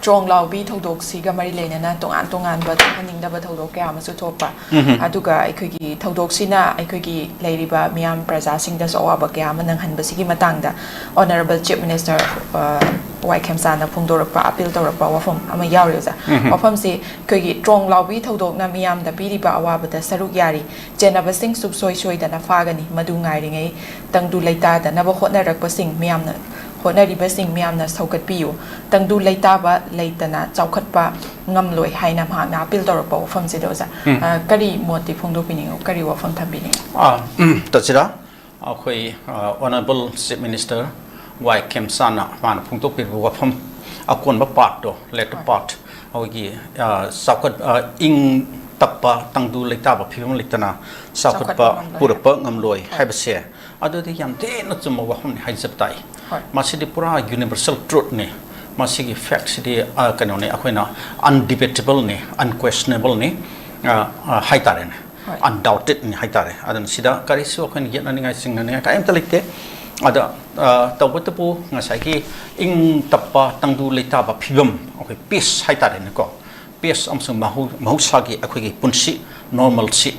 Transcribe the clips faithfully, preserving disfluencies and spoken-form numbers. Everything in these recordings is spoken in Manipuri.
ꯇ꯭ꯔꯣꯡ ꯂꯥꯎꯕꯤ ꯊꯧꯗꯣꯛꯁꯤꯒ ꯃꯔꯤ ꯂꯩꯅꯅ ꯇꯣꯉꯥꯟ ꯇꯣꯉꯥꯟꯕ ꯊꯣꯛꯍꯟꯅꯤꯡꯗꯕ ꯊꯧꯗꯣꯛ ꯀꯌꯥ ꯑꯃꯁꯨ ꯊꯣꯛꯄ, ꯎꯝꯍꯨꯝ꯫ ꯑꯗꯨꯒ ꯑꯩꯈꯣꯏꯒꯤ ꯊꯧꯗꯣꯛꯁꯤꯅ ꯑꯩꯈꯣꯏꯒꯤ ꯂꯩꯔꯤꯕ ꯃꯤꯌꯥꯝ ꯄ꯭ꯔꯖꯥꯁꯤꯡꯗꯁꯨ ꯑꯋꯥꯕ ꯀꯌꯥ ꯑꯃ ꯅꯪꯍꯟꯕꯁꯤꯒꯤ ꯃꯇꯥꯡꯗ Honourable Chief Minister, ꯑ, ꯋꯥꯏ ꯈꯦꯝꯆꯥꯟꯅ ꯐꯣꯡꯗꯣꯔꯛꯄ, ꯑꯥꯄꯤꯜ ꯇꯧꯔꯛꯄ ꯋꯥꯐꯝ ꯑꯃ ꯌꯥꯎꯔꯤ, ꯑꯣꯖꯥ꯫ ꯎꯝꯍꯨꯝ꯫ ꯋꯥꯐꯝꯁꯤ ꯑꯩꯈꯣꯏꯒꯤ ꯇ꯭ꯔꯣꯡ ꯂꯥꯎꯕꯤ ꯊꯧꯗꯣꯛꯅ ꯃꯤꯌꯥꯝꯗ ꯄꯤꯔꯤꯕ ꯑꯋꯥꯕꯗ ꯁꯔꯨꯛ ꯌꯥꯔꯤ ꯆꯦꯟꯅꯕꯁꯤꯡ ꯁꯨꯡꯁꯣꯏ ꯁꯣꯏꯗꯅ ꯐꯥꯒꯅꯤ꯫ ꯃꯗꯨ ꯉꯥꯏꯔꯤꯉꯩ ꯇꯪꯗꯨ ꯂꯩꯇꯥꯗꯅꯕ ꯍꯣꯠꯅꯔꯛꯄꯁꯤꯡ ꯃꯤꯌꯥꯝꯅ, ꯍꯣꯠꯅꯔꯤꯕꯁꯤꯡ ꯃꯤꯌꯥꯝꯅ ꯁꯧꯒꯠꯄꯤꯌꯨ꯫ ꯇꯪꯗꯨ ꯂꯩꯇꯥꯕ ꯂꯩꯇꯅ ꯆꯥꯎꯈꯠꯄ ꯉꯝꯂꯣꯏ ꯍꯥꯏꯅ ꯃꯍꯥꯛꯅ ꯑꯥꯄꯤꯜ ꯇꯧꯔꯛꯄ ꯋꯥꯐꯝꯁꯤꯗ, ꯑꯣꯖꯥ, ꯎꯝ꯫ ꯑ, ꯀꯔꯤ ꯃꯣꯠꯇꯤ ꯐꯣꯡꯗꯣꯛꯄꯤꯅꯤꯡꯉꯤ, ꯀꯔꯤ ꯋꯥꯐꯝ ꯊꯝꯕꯤꯅꯤꯡꯉꯤ? ꯑꯥ, ꯎꯝ, ꯇꯆꯤꯔꯥ, ꯑꯩꯈꯣꯏ, ꯑ, Honourable Chief Minister ꯋꯥꯏ ꯈꯦꯝꯆꯥꯟꯅ ꯃꯥꯅ ꯐꯣꯡꯗꯣꯛꯄꯤꯔꯤꯕ ꯋꯥꯐꯝ ꯑꯀꯣꯟꯕ ꯄꯥꯔꯠꯇꯣ, ꯂꯦꯇꯔ ꯍꯣꯏ꯫ ꯄꯥꯔꯠ, ꯑꯩꯈꯣꯏꯒꯤ, ꯑ, ꯆꯥꯎꯈꯠ-, ꯑ, ꯏꯪ ꯇꯞꯄ ꯇꯪꯗꯨ ꯂꯩꯇꯥꯕ ꯐꯤꯕꯝ ꯂꯩꯇꯅ ꯆꯥꯎꯈꯠꯄ ꯆꯥꯎꯈꯠꯄ ꯉꯝꯂꯣꯏ ꯄꯨꯔꯛꯄ ꯉꯝꯂꯣꯏ ꯍꯣꯏ꯫ ꯍꯥꯏꯕꯁꯦ, ꯑꯗꯨꯗꯤ ꯌꯥꯝ ꯊꯤꯅ ꯆꯨꯝꯕ ꯋꯥꯐꯝꯅꯤ ꯍꯥꯏꯖꯕ ꯇꯥꯏ꯫ ꯍꯣꯏ꯫ ꯃꯁꯤꯗꯤ ꯄꯨꯔꯥ universal truthꯅꯤ꯫ ꯃꯁꯤꯒꯤ ꯐꯦꯛꯁꯤꯗꯤ, ꯑ, ꯀꯩꯅꯣꯅꯤ, ꯑꯩꯈꯣꯏꯅ undebatableꯅꯤ, unquestionableꯅꯤ, ꯑ, ꯑ, ꯍꯥꯏꯇꯥꯔꯦꯅꯦ꯫ ꯍꯣꯏ꯫ Undoubtedꯅꯤ ꯍꯥꯏꯇꯥꯔꯦ꯫ ꯑꯗꯨꯅ ꯁꯤꯗ ꯀꯔꯤꯁꯨ ꯑꯩꯈꯣꯏꯅ ꯌꯦꯠꯅꯅꯤꯡꯉꯥꯏ, ꯆꯤꯡꯅꯅꯤꯡꯉꯥꯏ ꯀꯔꯤꯝꯇ ꯂꯩꯇꯦ꯫ ꯑꯗ, ꯑ, ꯇꯧꯕꯇꯕꯨ ꯉꯁꯥꯏꯒꯤ ꯏꯪ ꯇꯞꯄ ꯇꯪꯗꯨ ꯂꯩꯇꯥꯕ ꯐꯤꯕꯝ, ꯑꯩꯈꯣꯏ peace ꯍꯥꯏꯇꯥꯔꯦꯅꯦꯀꯣ, peace ꯑꯃꯁꯨꯡ ꯃꯍꯧ-, ꯃꯍꯧꯁꯥꯒꯤ ꯑꯩꯈꯣꯏꯒꯤ ꯄꯨꯟꯁꯤ, normalcy,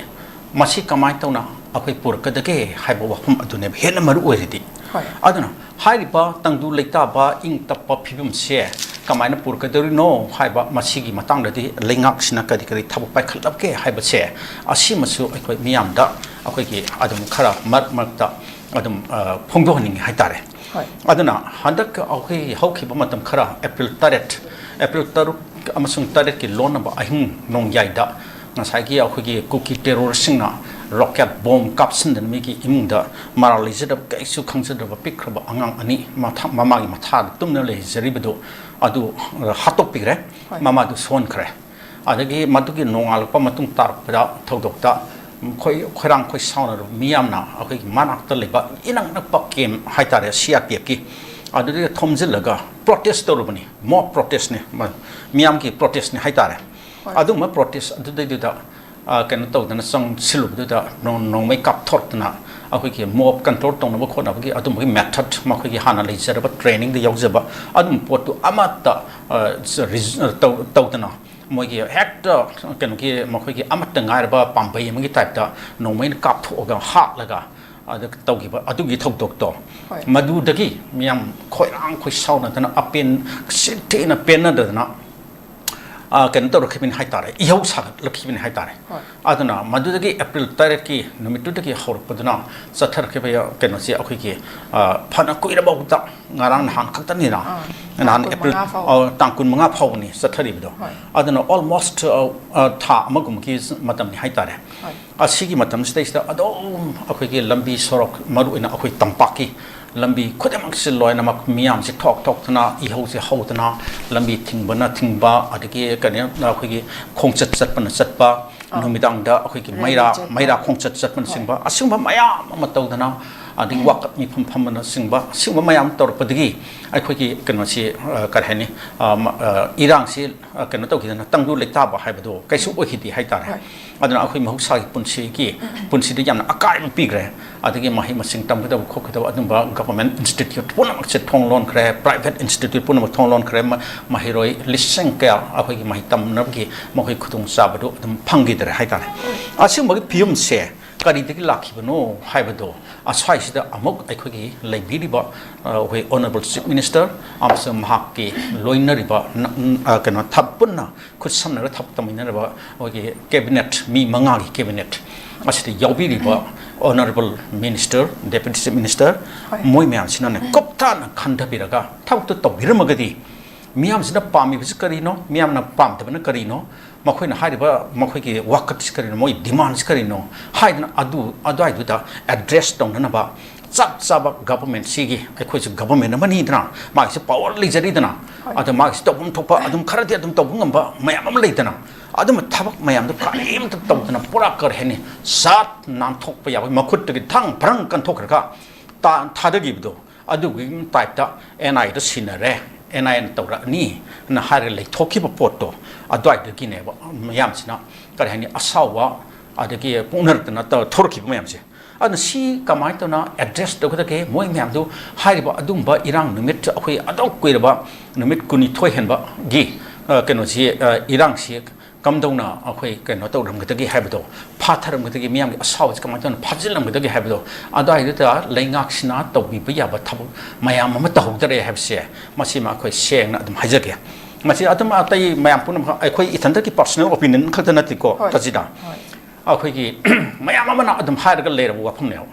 ꯃꯁꯤ ꯀꯃꯥꯏꯅ ꯇꯧꯅ ꯑꯩꯈꯣꯏ ꯄꯨꯔꯛꯀꯗꯒꯦ ꯍꯥꯏꯕ ꯋꯥꯐꯝ ꯑꯗꯨꯅꯦꯕ ꯍꯦꯟꯅ ꯃꯔꯨ ꯑꯣꯏꯔꯤꯗꯤ꯫ ꯍꯣꯏ꯫ ꯑꯗꯨꯅ ꯍꯥꯏꯔꯤꯕ ꯇꯪꯗꯨ ꯂꯩꯇꯥꯕ ꯏꯪ ꯇꯞꯄ ꯐꯤꯕꯝꯁꯦ ꯀꯃꯥꯏꯅ ꯄꯨꯔꯛꯀꯗꯧꯔꯤꯅꯣ ꯍꯥꯏꯕ, ꯃꯁꯤꯒꯤ ꯃꯇꯥꯡꯗꯗꯤ ꯂꯩꯉꯥꯛꯁꯤꯅ ꯀꯔꯤ ꯀꯔꯤ ꯊꯕꯛ ꯄꯥꯏꯈꯠꯂꯛꯀꯦ ꯍꯥꯏꯕꯁꯦ, ꯑꯁꯤꯃꯁꯨ ꯑꯩꯈꯣꯏ ꯃꯤꯌꯥꯝꯗ ꯑꯩꯈꯣꯏꯒꯤ ꯑꯗꯨꯝ ꯈꯔ ꯃꯔꯛ ꯃꯔꯛꯇ ꯑꯗꯨꯝ, ꯑ, ꯐꯣꯡꯗꯣꯛꯍꯟꯅꯤꯡꯉꯤ ꯍꯥꯏꯇꯥꯔꯦ꯫ ꯍꯣꯏ꯫ ꯑꯗꯨꯅ ꯍꯟꯗꯛ ꯑꯩꯈꯣꯏ ꯍꯧꯈꯤꯕ ꯃꯇꯝ ꯈꯔ, ꯑꯦꯄ꯭ꯔꯤꯜ ꯇꯔꯦꯠ, ꯑꯦꯄ꯭ꯔꯤꯜ ꯇꯔꯨꯛ ꯑꯃꯁꯨꯡ ꯇꯔꯦꯠꯀꯤ ꯂꯣꯟꯅꯕ ꯑꯍꯤꯡ ꯅꯣꯡꯌꯥꯏꯗ ꯉꯁꯥꯏꯒꯤ ꯑꯩꯈꯣꯏꯒꯤ ꯀꯨꯀꯤ ꯇꯦꯔꯣꯔꯤꯁꯁꯤꯡꯅ ꯔꯣꯀꯦꯠ ꯕꯣꯝ ꯀꯥꯞꯁꯤꯟꯗꯅ ꯃꯤꯒꯤ ꯏꯃꯨꯡꯗ ꯃꯔꯥꯜ ꯂꯩꯖꯗꯕ, ꯀꯔꯤꯁꯨ ꯈꯪꯖꯗꯕ ꯄꯤꯛꯈ꯭ꯔꯕ ꯑꯉꯥꯡ ꯑꯅꯤ ꯃꯊꯥ-, ꯃꯃꯥꯒꯤ ꯃꯊꯥꯗ ꯇꯨꯝꯅ ꯂꯩꯖꯔꯤꯕꯗꯨ ꯑꯗꯨ, ꯑ, ꯍꯥꯠꯇꯣꯛꯄꯤꯈ꯭ꯔꯦ꯫ ꯍꯣꯏ꯫ ꯃꯃꯥꯗꯨ ꯁꯣꯟꯈ꯭ꯔꯦ꯫ ꯑꯗꯒꯤ ꯃꯗꯨꯒꯤ ꯅꯣꯡꯉꯥꯜꯂꯛꯄ ꯃꯇꯨꯡ ꯇꯥꯔꯛꯄꯗ ꯊꯧꯗꯣꯛꯇ ꯈꯣꯏ-, ꯈꯣꯏꯔꯥꯡ ꯈꯣꯏꯁꯥꯎꯅꯔꯕ ꯃꯤꯌꯥꯝꯅ ꯑꯩꯈꯣꯏꯒꯤ ꯃꯅꯥꯛꯇ ꯂꯩꯕ ꯏꯅꯛ ꯅꯛꯄ ꯀꯦꯝ ꯍꯥꯏꯇꯥꯔꯦ, ꯁꯤ ꯑꯥꯔ ꯄꯤ ꯑꯦꯐꯀꯤ, ꯑꯗꯨꯗ ꯊꯣꯝꯖꯤꯜꯂꯒ protest ꯇꯧꯔꯨꯕꯅꯤ, mob protestꯅꯤ, ꯃ-, ꯃꯤꯌꯥꯝꯒꯤ protestꯅꯤ ꯍꯥꯏꯇꯥꯔꯦ꯫ ꯍꯣꯏ꯫ ꯑꯗꯨꯒꯨꯝꯕ protest ꯑꯗꯨꯗꯩꯗꯨꯗ, ꯑ, ꯀꯩꯅꯣ ꯇꯧꯗꯅ ꯆꯪꯁꯤꯜꯂꯨꯕꯗꯨꯗ ꯅꯣ-, ꯅꯣꯡꯃꯩ ꯀꯥꯞꯊꯣꯔꯛꯇꯅ ꯑꯩꯈꯣꯏꯒꯤ ꯃꯣꯕ ꯀꯟꯇ꯭ꯔꯣꯜ ꯇꯧꯅꯕ ꯈꯣꯠꯅꯕꯒꯤ ꯑꯗꯨꯝꯕꯒꯤ ꯃꯦꯊꯗ, ꯃꯈꯣꯏꯒꯤ ꯍꯥꯟꯅ ꯂꯩꯖꯔꯕ ꯇ꯭ꯔꯦꯅꯤꯡꯗ ꯌꯥꯎꯖꯕ ꯑꯗꯨꯝꯕ ꯄꯣꯠꯇꯨ ꯑꯃꯠꯇ, ꯑ, ꯔꯤꯖ-, ꯑ, ꯇꯧ-, ꯇꯧꯗꯅ, ꯃꯣꯏꯒꯤ ꯍꯦꯛꯇ ꯀꯩꯅꯣꯒꯤ, ꯃꯈꯣꯏꯒꯤ ꯑꯃꯠꯇ ꯉꯥꯏꯔꯕ ꯄꯥꯝꯕꯩ ꯑꯃꯒꯤ ꯇꯥꯏꯞꯇ ꯅꯣꯡꯃꯩꯅ ꯀꯥꯞꯊꯣꯛꯑꯒ ꯍꯥꯠꯂꯒ ꯑꯗ ꯇꯧꯈꯤꯕ ꯑꯗꯨꯒꯤ ꯊꯧꯗꯣꯛꯇꯣ, ꯍꯣꯏ꯫ ꯃꯗꯨꯗꯒꯤ ꯃꯤꯌꯥꯝ ꯈꯣꯏꯔꯥꯡ ꯈꯣꯏꯁꯥꯎꯅꯗꯅ, ꯑꯄꯦꯟ-, ꯁꯤꯊꯦꯡꯅ ꯄꯦꯟꯅꯗꯗꯅ, ꯑ, ꯀꯩꯅꯣ ꯇꯧꯔꯛꯈꯤꯕꯅꯤ ꯍꯥꯏꯇꯥꯔꯦ, ꯏꯍꯧ ꯁꯥꯒꯠꯂꯛꯈꯤꯕꯅꯤ ꯍꯥꯏꯇꯥꯔꯦ꯫ ꯍꯣꯏ꯫ ꯑꯗꯨꯅ ꯃꯗꯨꯗꯒꯤ ꯑꯦꯄ꯭ꯔꯤꯜ ꯇꯔꯦꯠꯀꯤ ꯅꯨꯃꯤꯠꯇꯨꯗꯒꯤ ꯍꯧꯔꯛꯄꯗꯨꯅ ꯆꯠꯊꯔꯛꯈꯤꯕ ꯀꯩꯅꯣꯁꯦ ꯑꯩꯈꯣꯏꯒꯤ, ꯑ, ꯐꯅ ꯀꯨꯏꯔꯕ ꯃꯇꯨꯡꯗ, ꯉꯔꯥꯡ ꯅꯍꯥꯟ ꯈꯛꯇꯅꯤꯅ, ꯑꯥ, ꯅꯍꯥꯟ ꯇꯥꯡ ꯑꯦꯄ꯭ꯔꯤꯜ, ꯀꯨꯟꯃꯉꯥ ꯐꯥꯎ꯫ ꯑ, ꯇꯥꯡ ꯀꯨꯟꯃꯉꯥ ꯐꯥꯎꯕꯅꯤ ꯆꯠꯊꯔꯤꯕꯗꯣ꯫ ꯍꯣꯏ꯫ ꯑꯗꯨꯅ almost, ꯑ, ꯑ, ꯊꯥ ꯑꯃꯒꯨꯝꯕꯒꯤ ꯃꯇꯝꯅꯤ ꯍꯥꯏꯇꯥꯔꯦ꯫ ꯍꯣꯏ꯫ ꯑꯁꯤꯒꯤ ꯃꯇꯝꯁꯤꯗꯩꯁꯤꯗ ꯑꯗꯨꯝ ꯑꯩꯈꯣꯏꯒꯤ ꯂꯝꯕꯤ ꯁꯣꯔꯣꯛ, ꯃꯔꯨꯑꯣꯏꯅ ꯑꯩꯈꯣꯏ ꯇꯝꯄꯥꯛꯀꯤ ꯂꯝꯕꯤ ꯈꯨꯗꯤꯡꯃꯛꯁꯤ ꯂꯣꯏꯅꯃꯛ ꯃꯤꯌꯥꯝꯁꯤ ꯊꯣꯛ ꯊꯣꯛꯇꯅ, ꯏꯍꯧꯁꯦ ꯍꯧꯗꯅ, ꯂꯝꯕꯤ ꯊꯤꯡꯕꯅ ꯊꯤꯡꯕ, ꯑꯗꯒꯤ ꯀꯔꯤ, ꯑꯩꯈꯣꯏꯒꯤ ꯈꯣꯡꯆꯠ ꯆꯠꯄꯅ ꯆꯠꯄ, ꯑꯥ꯫ ꯅꯨꯃꯤꯗꯥꯡꯗ ꯑꯩꯈꯣꯏꯒꯤ ꯔꯦꯂꯤ ꯃꯩꯔꯥ, ꯆꯠꯄ꯫ ꯃꯩꯔꯥ ꯈꯣꯡꯆꯠ ꯆꯠꯄꯅꯆꯤꯡꯕ, ꯍꯣꯏ꯫ ꯑꯁꯤꯒꯨꯝꯕ ꯃꯌꯥꯝ ꯑꯃ ꯇꯧꯗꯅ, ꯑꯗꯒꯤ ꯋꯥꯀꯠ ꯃꯤꯐꯝ ꯐꯝꯕꯅꯆꯤꯡꯕ, ꯑꯁꯤꯒꯨꯝꯕ ꯃꯌꯥꯝ ꯇꯧꯔꯛꯄꯗꯒꯤ ꯑꯩꯈꯣꯏꯒꯤ ꯀꯩꯅꯣꯁꯤ, ꯑ, ꯀꯔꯤ ꯍꯥꯏꯅꯤ, ꯑ, ꯃ-, ꯑ, ꯏꯔꯥꯡꯁꯤ, ꯑ, ꯀꯩꯅꯣ ꯇꯧꯈꯤꯗꯅ, ꯇꯪꯗꯨ ꯂꯩꯇꯥꯕ ꯍꯥꯏꯕꯗꯣ ꯀꯩꯁꯨ ꯑꯣꯏꯈꯤꯗꯦ ꯍꯥꯏꯇꯥꯔꯦ꯫ ꯍꯣꯏ꯫ ꯑꯗꯨꯅ ꯑꯩꯈꯣꯏ ꯃꯍꯧꯁꯥꯒꯤ ꯄꯨꯟꯁꯤꯒꯤ, ꯄꯨꯟꯁꯤꯗ ꯌꯥꯝꯅ ꯑꯀꯥꯏꯕ ꯄꯤꯈ꯭ꯔꯦ꯫ ꯑꯗꯒꯤ ꯃꯍꯩ ꯃꯁꯤꯡ ꯇꯝꯒꯗꯕ ꯈꯣꯠꯀꯗꯕ ꯑꯗꯨꯝꯕ ꯒꯚꯔꯟꯃꯦꯟꯠ ꯏꯟꯁꯇꯤꯇ꯭ꯌꯨꯠ ꯄꯨꯝꯅꯃꯛꯁꯦ ꯊꯣꯡ ꯂꯣꯟꯈ꯭ꯔꯦ, ꯄ꯭ꯔꯥꯏꯚꯦꯠ ꯏꯟꯁꯇꯤꯇ꯭ꯌꯨꯠ ꯄꯨꯝꯅꯃꯛ ꯊꯣꯡ ꯂꯣꯟꯈ꯭ꯔꯦ, ꯃ-, ꯃꯍꯩꯔꯣꯏ ꯂꯤꯁꯤꯡ ꯀꯌꯥ ꯑꯩꯈꯣꯏꯒꯤ ꯃꯍꯩ ꯇꯝꯅꯕꯒꯤ ꯃꯈꯣꯏ ꯈꯨꯗꯣꯡꯆꯥꯕꯗꯨ ꯑꯗꯨꯝ ꯐꯪꯈꯤꯗ꯭ꯔꯦ ꯍꯥꯏꯇꯥꯔꯦ꯫ ꯑꯁꯤꯒꯨꯝꯕꯒꯤ ꯐꯤꯕꯝꯁꯦ ꯀꯔꯤꯗꯒꯤ ꯂꯥꯛꯈꯤꯕꯅꯣ ꯍꯥꯏꯕꯗꯣ ꯑꯁ꯭ꯋꯥꯏꯁꯤꯗ ꯑꯃꯨꯛ ꯑꯩꯈꯣꯏꯒꯤ ꯂꯩꯕꯤꯔꯤꯕ, ꯑ, ꯑꯩꯈꯣꯏ Honourable Chief Minister ꯑꯃꯁꯨꯡ ꯃꯍꯥꯛꯀꯤ ꯂꯣꯏꯅꯔꯤꯕ ꯅ-, ꯑ, ꯀꯩꯅꯣ ꯊ-, ꯄꯨꯟꯅ ꯈꯨꯠꯁꯝꯅꯔꯒ ꯊꯕꯛ ꯇꯧꯃꯤꯟꯅꯔꯕ ꯑꯩꯈꯣꯏꯒꯤ ꯀꯦꯕꯤꯅꯦꯠ, ꯃꯤ ꯃꯉꯥꯒꯤ ꯀꯦꯕꯤꯅꯦꯠ ꯑꯁꯤꯗ ꯌꯥꯎꯕꯤꯔꯤꯕ Honourable Minister, Deputy Chief Minister, ꯍꯣꯏ꯫ ꯃꯣꯏ ꯃꯌꯥꯝꯁꯤꯅꯅꯦ ꯀꯨꯞꯊꯅ ꯈꯟꯊꯕꯤꯔꯒ ꯊꯕꯛꯇꯨ ꯇꯧꯕꯤꯔꯝꯃꯒꯗꯤ, ꯃꯤꯌꯥꯝꯁꯤꯅ ꯄꯥꯝꯃꯤꯕꯁꯤ ꯀꯔꯤꯅꯣ, ꯃꯤꯌꯥꯝꯅ ꯄꯥꯝꯗꯕꯅ ꯀꯔꯤꯅꯣ, ꯃꯈꯣꯏꯅ ꯍꯥꯏꯔꯤꯕ ꯃꯈꯣꯏꯒꯤ ꯋꯥꯀꯠꯁꯤ ꯀꯔꯤꯅꯣ, ꯃꯣꯏ ꯗꯤꯃꯥꯟꯁꯤ ꯀꯔꯤꯅꯣ ꯍꯥꯏꯗꯅ ꯑꯗꯨ ꯑꯗꯨꯋꯥꯏꯗꯨꯗ ꯑꯦꯗ꯭ꯔꯦꯁ ꯇꯧꯅꯅꯕ ꯆꯞ ꯆꯥꯕ ꯒꯚꯔꯟꯃꯦꯟꯠꯁꯤꯒꯤ, ꯑꯩꯈꯣꯏꯁꯨ ꯒꯚꯔꯟꯃꯦꯟꯠ ꯑꯃꯅꯤꯗꯅ, ꯃꯥꯒꯤꯁꯨ ꯄꯥꯋꯔ ꯂꯩꯖꯔꯤꯗꯅ, ꯍꯣꯏ꯫ ꯑꯗꯣ ꯃꯥꯒꯤꯁꯨ ꯇꯧꯐꯝ ꯊꯣꯛꯄ ꯑꯗꯨꯝ ꯈꯔꯗꯤ ꯑꯗꯨꯝ ꯇꯧꯕ ꯉꯝꯕ ꯃꯌꯥꯝ ꯑꯃ ꯂꯩꯗꯅ, ꯑꯗꯨꯝꯕ ꯊꯕꯛ ꯃꯌꯥꯝꯗꯣ ꯀꯔꯤꯝꯇ ꯇꯧꯗꯅ ꯄꯨꯔꯥ ꯀꯔꯤ ꯍꯥꯏꯅꯤ, ꯁꯥꯠ ꯅꯥꯟꯊꯣꯛꯄ ꯌꯥꯕ, ꯃꯈꯨꯠꯇꯒꯤ ꯊꯥꯡ ꯐ꯭ꯔꯪ ꯀꯟꯊꯣꯛꯈ꯭ꯔꯒ ꯇꯥ-, ꯊꯥꯗꯈꯤꯕꯗꯣ, ꯑꯗꯨꯒꯤ ꯇꯥꯏꯞꯇ ꯑꯦꯟ ꯑꯥꯏ ꯑꯦꯗ ꯁꯤꯟꯅꯔꯦ, ꯑꯦꯟ ꯑꯥꯏ ꯑꯦꯅ ꯇꯧꯔꯛꯑꯅꯤꯅ ꯍꯥꯏꯔꯒ ꯂꯩꯊꯣꯛꯈꯤꯕ ꯄꯣꯠꯇꯣ, ꯑꯗꯨꯋꯥꯏꯗꯒꯤꯅꯦꯕ ꯃꯌꯥꯝꯁꯤꯅ ꯀꯔꯤ ꯍꯥꯏꯅꯤ, ꯑꯁꯥꯎꯕ ꯑꯗꯒꯤ ꯄꯨꯛꯅꯔꯛꯇꯅ ꯇꯧ-, ꯊꯣꯔꯛꯈꯤꯕ ꯃꯌꯥꯝꯁꯦ꯫ ꯑꯗꯨꯅ ꯁꯤ ꯀꯃꯥꯏꯅ ꯇꯧꯅ ꯑꯦꯗ꯭ꯔꯦꯁ ꯇꯧꯒꯗꯒꯦ? ꯃꯣꯏ ꯃꯌꯥꯝꯗꯨ ꯍꯥꯏꯔꯤꯕ ꯑꯗꯨꯝꯕ ꯏꯔꯥꯡ ꯅꯨꯃꯤꯠ, ꯑꯩꯈꯣꯏ ꯑꯗꯨꯛ ꯀꯨꯏꯔꯕ ꯅꯨꯃꯤꯠ ꯀꯨꯟꯅꯤꯊꯣꯏ ꯍꯦꯟꯕꯒꯤ, ꯑ, ꯀꯩꯅꯣꯁꯤ, ꯑ, ꯏꯔꯥꯡꯁꯤ ꯀꯝꯗꯧꯅ ꯑꯩꯈꯣꯏ ꯀꯩꯅꯣ ꯇꯧꯔꯝꯒꯗꯒꯦ ꯍꯥꯏꯕꯗꯣ, ꯐꯥꯊꯔꯝꯒꯗꯒꯦ, ꯃꯤꯌꯥꯝꯒꯤ ꯑꯁꯥꯎꯕꯁꯤ ꯀꯃꯥꯏꯅ ꯇꯧꯅ ꯐꯥꯖꯤꯜꯂꯝꯒꯗꯒꯦ ꯍꯥꯏꯕꯗꯣ, ꯑꯗꯨꯋꯥꯏꯗꯨꯗ ꯂꯩꯉꯥꯛꯁꯤꯅ ꯇꯧꯕꯤꯕ ꯌꯥꯕ ꯊꯕꯛ ꯃꯌꯥꯝ ꯑꯃ ꯇꯧꯍꯧꯗꯔꯦ ꯍꯥꯏꯕꯁꯦ, ꯃꯁꯤꯃ ꯑꯩꯈꯣꯏ ꯁꯦꯡꯅ ꯑꯗꯨꯝ ꯍꯥꯏꯖꯒꯦ꯫ ꯃꯁꯤ ꯑꯗꯨꯝ ꯑꯇꯩ ꯃꯌꯥꯝ ꯄꯨꯝꯅꯃꯛ ꯑꯩꯈꯣꯏ ꯏꯊꯟꯇꯒꯤ ꯄꯥꯔꯁꯣꯅꯦꯜ ꯑꯣꯄꯤꯅꯤꯌꯟ ꯈꯛꯇ ꯅꯠꯇꯦꯀꯣ, ꯍꯣꯏ꯫ ꯇꯥꯖꯤꯗ꯫ ꯍꯣꯏ꯫ ꯑꯩꯈꯣꯏꯒꯤ ꯃꯌꯥꯝ ꯑꯃꯅ ꯑꯗꯨꯝ ꯍꯥꯏꯔꯒ ꯂꯩꯔꯕ ꯋꯥꯐꯝꯅꯦꯕ꯫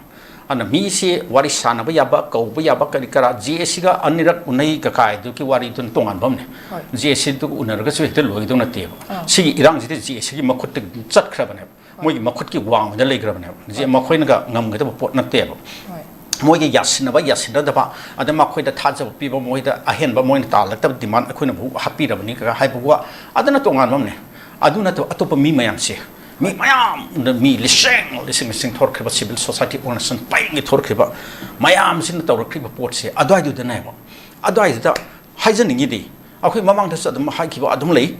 ꯑꯗꯨꯅ ꯃꯤꯁꯤ ꯋꯥꯔꯤ ꯁꯥꯟꯅꯕ ꯌꯥꯕ, ꯀꯧꯕ ꯌꯥꯕ, ꯀꯔꯤ ꯀꯔꯥ, ꯖꯦ ꯑꯦꯁ ꯁꯤꯒ ꯑꯅꯤꯔꯛ ꯎꯅꯩ ꯀꯀꯥꯏꯗꯨꯒꯤ ꯋꯥꯔꯤꯗꯨꯅ ꯇꯣꯉꯥꯟꯕ ꯑꯃꯅꯦ꯫ ꯍꯣꯏ꯫ ꯖꯦ ꯑꯦꯁ ꯁꯤꯗꯨ ꯎꯅꯔꯒꯁꯨ ꯍꯦꯛꯇ ꯂꯣꯏꯒꯗꯧ ꯅꯠꯇꯦꯕ꯫ ꯑꯥ꯫ ꯁꯤꯒꯤ ꯏꯔꯥꯡꯁꯤꯗꯤ ꯖꯦ ꯑꯦꯁ ꯁꯤꯒꯤ ꯃꯈꯨꯠꯇ ꯆꯠꯈ꯭ꯔꯕꯅꯦꯕ꯫ ꯍꯣꯏ꯫ ꯃꯣꯏꯒꯤ ꯃꯈꯨꯠꯀꯤ ꯋꯥꯡꯃꯗ ꯂꯩꯈ꯭ꯔꯕꯅꯦꯕ꯫ ꯖꯦ-, ꯍꯣꯏ꯫ ꯃꯈꯣꯏꯅꯒ ꯉꯝꯒꯗꯕ ꯄꯣꯠ ꯅꯠꯇꯦꯕ꯫ ꯍꯣꯏ꯫ ꯃꯣꯏꯒꯤ ꯌꯥꯁꯤꯟꯅꯕ ꯌꯥꯁꯤꯟꯅꯗꯕ, ꯑꯗ ꯃꯈꯣꯏꯗ ꯊꯥꯖꯕ ꯄꯤꯕ, ꯃꯣꯏꯗ ꯑꯍꯦꯟꯕ ꯃꯣꯏꯅ ꯇꯥꯜꯂꯛꯇꯕ ꯗꯤꯃꯥꯟ ꯑꯩꯈꯣꯏꯅ ꯑꯃꯨꯛ ꯍꯥꯞꯄꯤꯔꯕꯅꯤ ꯀ ꯍꯥꯏꯕ ꯋꯥ, ꯑꯗꯨꯅ ꯇꯣꯉꯥꯟꯕ ꯑꯃꯅꯦ꯫ ꯑꯗꯨ ꯅꯠꯇꯕ ꯑꯇꯣꯞꯄ ꯃꯤ ꯃꯌꯥꯝꯁꯦ, ꯃꯤ ꯃꯌꯥꯝꯅ, ꯃꯤ ꯂꯤꯁꯤꯡ ꯂꯤꯁꯤꯡ ꯂꯤꯁꯤꯡ ꯊꯣꯔꯛꯈ꯭ꯔꯤꯕ civil society organization ꯄꯔꯦꯡꯒꯤ ꯊꯣꯔꯛꯈ꯭ꯔꯤꯕ ꯃꯌꯥꯝꯁꯤꯅ ꯇꯧꯔꯛꯈ꯭ꯔꯤꯕ ꯄꯣꯠꯁꯦ ꯑꯗꯨꯋꯥꯏꯗꯨꯗꯅꯦꯕ꯫ ꯑꯗꯨꯋꯥꯏꯗꯨꯗ ꯍꯥꯏꯖꯅꯤꯡꯉꯤꯗꯤ, ꯑꯩꯈꯣꯏ ꯃꯃꯥꯡꯗꯁꯨ ꯑꯗꯨꯝ ꯍꯥꯏꯈꯤꯕ ꯑꯗꯨꯝ ꯂꯩ꯫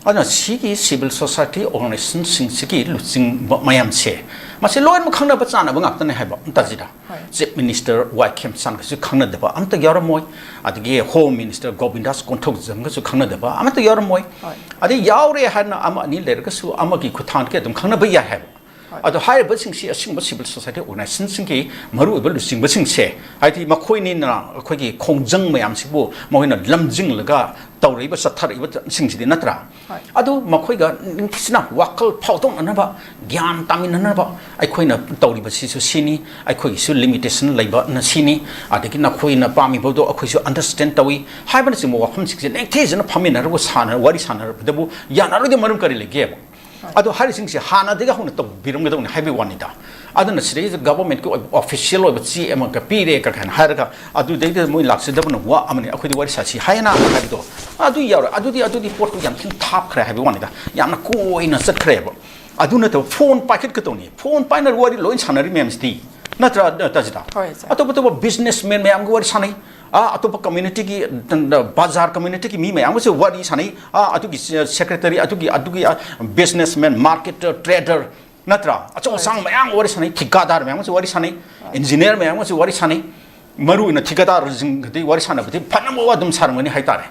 ꯑꯗꯨꯅ ꯁꯤꯒꯤ civil society organizationꯁꯤꯡꯁꯤꯒꯤ ꯂꯨꯆꯤꯡꯕ ꯃꯌꯥꯝꯁꯦ, ꯃꯁꯤ ꯂꯣꯏꯅꯃꯛ ꯈꯪꯅꯕ ꯆꯥꯟꯅꯕ ꯉꯥꯛꯇꯅꯦ ꯍꯥꯏꯕ ꯇꯥꯖꯤꯗ꯫ ꯍꯣꯏ꯫ Chief Minister ꯋꯥꯏ ꯈꯦꯝꯆꯥꯟꯒꯁꯨ ꯈꯪꯅꯗꯕ ꯑꯝꯇ ꯌꯥꯎꯔꯝꯃꯣꯏ, ꯑꯗꯒꯤ Home Minister ꯒꯣꯕꯤꯟꯗꯥꯁ ꯀꯣꯟꯊꯧꯖꯝꯒꯁꯨ ꯈꯪꯅꯗꯕ ꯑꯃꯠꯇ ꯌꯥꯎꯔꯝꯃꯣꯏ꯫ ꯍꯣꯏ꯫ ꯑꯗꯩ ꯌꯥꯎꯔꯦ ꯍꯥꯏꯅ ꯑꯃ ꯑꯅꯤ ꯂꯩꯔꯒꯁꯨ ꯑꯃꯒꯤ ꯈꯨꯠꯊꯥꯡꯗꯒꯤ ꯑꯗꯨꯝ ꯈꯪꯅꯕ ꯌꯥꯏ ꯍꯥꯏꯕ꯫ ꯍꯣꯏ꯫ ꯑꯗꯣ ꯍꯥꯏꯔꯤꯕꯁꯤꯡꯁꯤ ꯑꯁꯦꯡꯕ civil society organizationꯁꯤꯡꯒꯤ ꯃꯔꯨꯑꯣꯏꯕ ꯂꯨꯆꯤꯡꯕꯁꯤꯡꯁꯦ, ꯍꯥꯏꯗꯤ ꯃꯈꯣꯏꯅꯤꯅ ꯑꯩꯈꯣꯏꯒꯤ ꯈꯣꯡꯖꯪ ꯃꯌꯥꯝꯁꯤꯕꯨ ꯃꯈꯣꯏꯅ ꯂꯝꯖꯤꯡꯂꯒ ꯇꯧꯔꯛꯏꯕ, ꯆꯠꯊꯔꯛꯏꯕꯁꯤꯡꯁꯤꯗꯤ ꯅꯠꯇ꯭ꯔꯥ? ꯍꯣꯏ꯫ ꯑꯗꯨ ꯃꯈꯣꯏꯒ ꯅꯤꯡꯊꯤꯖꯅ ꯋꯥꯈꯜ ꯐꯥꯎꯗꯣꯛꯅꯅꯕ, ꯒ꯭ꯌꯥꯟ ꯇꯥꯃꯤꯟꯅꯅꯕ ꯑꯩꯈꯣꯏꯅ ꯇꯧꯔꯤꯕꯁꯤꯁꯨ ꯁꯤꯅꯤ, ꯑꯩꯈꯣꯏꯒꯤꯁꯨ limitation ꯂꯩꯕꯅ ꯁꯤꯅꯤ, ꯑꯗꯒꯤ ꯅꯈꯣꯏꯅ ꯄꯥꯝꯃꯤꯕꯗꯣ ꯑꯩꯈꯣꯏꯁꯨ understand ꯇꯧꯏ ꯍꯥꯏꯕꯅꯆꯤꯡꯕ ꯋꯥꯐꯝꯁꯤꯡꯁꯦ ꯅꯤꯡꯊꯤꯖꯅ ꯐꯝꯃꯤꯟꯅꯔꯒ ꯁꯥꯟꯅ-, ꯋꯥꯔꯤ ꯁꯥꯟꯅꯔꯕꯗꯕꯨ ꯌꯥꯅꯔꯣꯏꯗꯕ ꯃꯔꯝ ꯀꯔꯤ ꯂꯩꯒꯦꯕ? ꯍꯣꯏ꯫ ꯑꯗꯣ ꯍꯥꯏꯔꯤꯁꯤꯡꯁꯦ ꯍꯥꯟꯅꯗꯒꯤ ꯍꯧꯅ ꯇꯧꯕꯤꯔꯝꯒꯗꯧꯅꯤ ꯍꯥꯏꯕꯒꯤ ꯋꯥꯅꯤꯗ꯫ ꯑꯗꯨꯅ ꯁꯤꯗꯩꯁꯤꯗ governmentꯀꯤ ꯑꯣꯏꯕ official ꯑꯣꯏꯕ ꯆꯦ ꯑꯃꯒ ꯄꯤꯔꯦ ꯀ-, ꯀꯥꯏꯅ ꯍꯥꯏꯔꯒ ꯑꯗꯨꯗꯩꯗ ꯃꯣꯏ ꯂꯥꯛꯆꯗꯕꯅ ꯋꯥ ꯑꯃꯅꯤ, ꯑꯩꯈꯣꯏꯗꯤ ꯋꯥꯔꯤ ꯁꯥꯁꯤ ꯍꯥꯏꯅ ꯍꯥꯏꯕꯗꯣ ꯑꯗꯨ ꯌꯥꯎꯔꯦ꯫ ꯑꯗꯨꯗꯤ, ꯑꯗꯨꯗꯤ ꯄꯣꯠꯇꯨ ꯌꯥꯝ ꯊꯤꯅ ꯊꯥꯞꯈ꯭ꯔꯦ ꯍꯥꯏꯕꯒꯤ ꯋꯥꯅꯤꯗ, ꯌꯥꯝꯅ ꯀꯣꯏꯅ ꯆꯠꯈ꯭ꯔꯦꯕ꯫ ꯑꯗꯨ ꯅꯠꯇꯕ phone ꯄꯥꯏꯈꯠꯀꯗꯧꯅꯤ, phone ꯄꯥꯏꯅ ꯋꯥꯔꯤ ꯂꯣꯏ ꯁꯥꯟꯅꯔꯤ ꯃꯌꯥꯝꯁꯤꯗꯤ, ꯅꯠꯇ꯭ꯔꯥ, ꯇꯥꯖꯤꯗ? ꯍꯣꯏ, sir꯫ ꯑꯇꯣꯞ ꯑꯇꯣꯞꯄ businessman ꯃꯌꯥꯝꯒ ꯋꯥꯔꯤ ꯁꯥꯟꯅꯩ꯫ ꯑꯥ, ꯑꯇꯣꯞꯄ communityꯒꯤ, ꯕꯖꯥꯔ communityꯒꯤ ꯃꯤ ꯃꯌꯥꯝꯒꯁꯨ ꯋꯥꯔꯤ ꯁꯥꯟꯅꯩ꯫ ꯑꯥ, ꯑꯗꯨꯒꯤ secretary, ꯑꯗꯨꯒꯤ, ꯑꯗꯨꯒꯤ, ꯑꯥ, businessman, marketer, trader, ꯅꯠꯇ꯭ꯔꯥ? ꯑꯆꯧ ꯑꯁꯥꯡ ꯃꯌꯥꯝ ꯋꯥꯔꯤ ꯁꯥꯟꯅꯩ, ꯊꯤꯀꯥꯗꯥꯔ ꯃꯌꯥꯝ ꯑꯃꯁꯨ ꯋꯥꯔꯤ ꯁꯥꯟꯅꯩ, ꯏꯟꯖꯤꯅꯤꯌꯥꯔ ꯃꯌꯥꯝ ꯑꯃꯁꯨ ꯋꯥꯔꯤ ꯁꯥꯟꯅꯩ꯫ ꯃꯔꯨꯑꯣꯏꯅ ꯊꯤꯀꯥꯗꯥꯔꯁꯤꯡꯒꯗꯤ ꯋꯥꯔꯤ ꯁꯥꯟꯅꯕꯗꯤ ꯐꯅꯕ ꯑꯗꯨꯝ ꯁꯥꯔꯝꯒꯅꯤ ꯍꯥꯏꯇꯥꯔꯦ꯫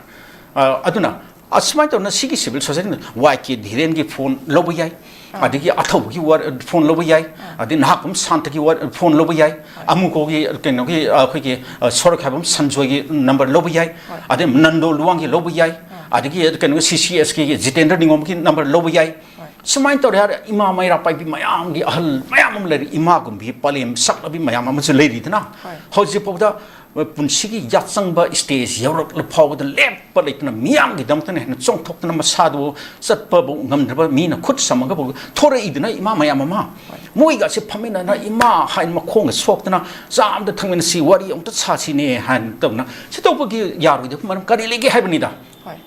ꯑ, ꯑꯗꯨꯅ ꯑꯁꯨꯃꯥꯏꯅ ꯇꯧꯗꯅ ꯁꯤꯒꯤ ꯁꯤꯚꯤꯜ ꯁꯣꯁꯥꯏꯇꯤꯅ ꯋꯥꯏ ꯀꯦ ꯙꯤꯔꯦꯟꯒꯤ ꯐꯣꯟ ꯂꯧꯕ ꯌꯥꯏ, ꯑꯗꯒꯤ ꯑꯊꯧꯕꯒꯤ ꯋꯥ-, ꯐꯣꯟ ꯂꯧꯕ ꯌꯥꯏ, ꯑꯗꯩ ꯅꯍꯥꯛꯄꯝ ꯁꯥꯟꯇꯒꯤ ꯋꯥ-, ꯐꯣꯟ ꯂꯧꯕ ꯌꯥꯏ, ꯑꯃꯨꯀꯣꯒꯤ ꯀꯩꯅꯣꯒꯤ, ꯑ, ꯑꯩꯈꯣꯏꯒꯤ, ꯑ, ꯁꯣꯔꯣꯛꯈꯥꯏꯕꯝ ꯁꯟꯖꯣꯏꯒꯤ ꯅꯝꯕꯔ ꯂꯧꯕ ꯌꯥꯏ, ꯑꯗꯩ ꯅꯟꯗꯣ ꯂꯨꯋꯥꯡꯒꯤ ꯂꯧꯕ ꯌꯥꯏ, ꯑꯗꯒꯤ ꯀꯩꯅꯣꯒꯤ ꯁꯤ ꯁꯤ ꯑꯦꯁ ꯀꯦꯒꯤ ꯖꯤꯇꯦꯟꯗ꯭ꯔ ꯅꯤꯉꯣꯝꯒꯤ ꯅꯝꯕꯔ ꯂꯧꯕ ꯌꯥꯏ꯫ ꯁꯨꯃꯥꯏꯅ ꯇꯧꯔꯦ ꯍꯥꯏꯔ ꯏꯃꯥ ꯃꯩꯔꯥ ꯄꯥꯏꯕꯤ ꯃꯌꯥꯝꯒꯤ ꯑꯍꯜ ꯃꯌꯥꯝ ꯑꯃ ꯂꯩꯔꯤ, ꯏꯃꯥꯒꯨꯝꯕꯤ ꯄꯂꯦꯝ ꯁꯛꯂꯕꯤ ꯃꯌꯥꯝ ꯑꯃꯁꯨ ꯂꯩꯔꯤꯗꯅ꯫ ꯍꯣꯏ꯫ ꯍꯧꯖꯤꯛꯐꯥꯎꯗ ꯄꯨꯟꯁꯤꯒꯤ ꯌꯥꯆꯪꯕ ꯁ꯭ꯇꯦꯖ ꯌꯧꯔꯛꯂ ꯐꯥꯎꯕꯗ ꯂꯦꯞꯄ ꯂꯩꯇꯅ ꯃꯤꯌꯥꯝꯒꯤꯗꯃꯛꯇꯅ ꯍꯦꯟꯅ ꯆꯣꯡꯊꯣꯛꯇꯅ ꯃꯁꯥꯗꯨ ꯆꯠꯄꯕꯨ ꯉꯝꯗ꯭ꯔꯕ ꯃꯤꯅ ꯈꯨꯠ ꯁꯝꯃꯒꯕꯨ ꯊꯣꯔꯛꯏꯗꯅ ꯏꯃꯥ ꯃꯌꯥꯝ ꯑꯃ꯫ ꯍꯣꯏ꯫ ꯃꯣꯏꯒꯁꯦ ꯐꯝꯃꯤꯟꯅꯅ ꯏꯃꯥ ꯍꯥꯏꯅ ꯃꯈꯣꯡꯒ ꯁꯣꯛꯇꯅ ꯆꯥ ꯑꯃꯗ ꯊꯛꯃꯤꯟꯅꯁꯤ, ꯋꯥꯔꯤ ꯑꯃꯨꯛꯇ ꯁꯥꯁꯤꯅꯦ ꯍꯥꯏꯅ ꯇꯧꯅ ꯁꯤ ꯇꯧꯕꯒꯤ ꯌꯥꯔꯣꯏꯗꯕ ꯃꯔꯝ ꯀꯔꯤ ꯂꯩꯒꯦ ꯍꯥꯏꯕꯅꯤꯗ꯫ ꯍꯣꯏ꯫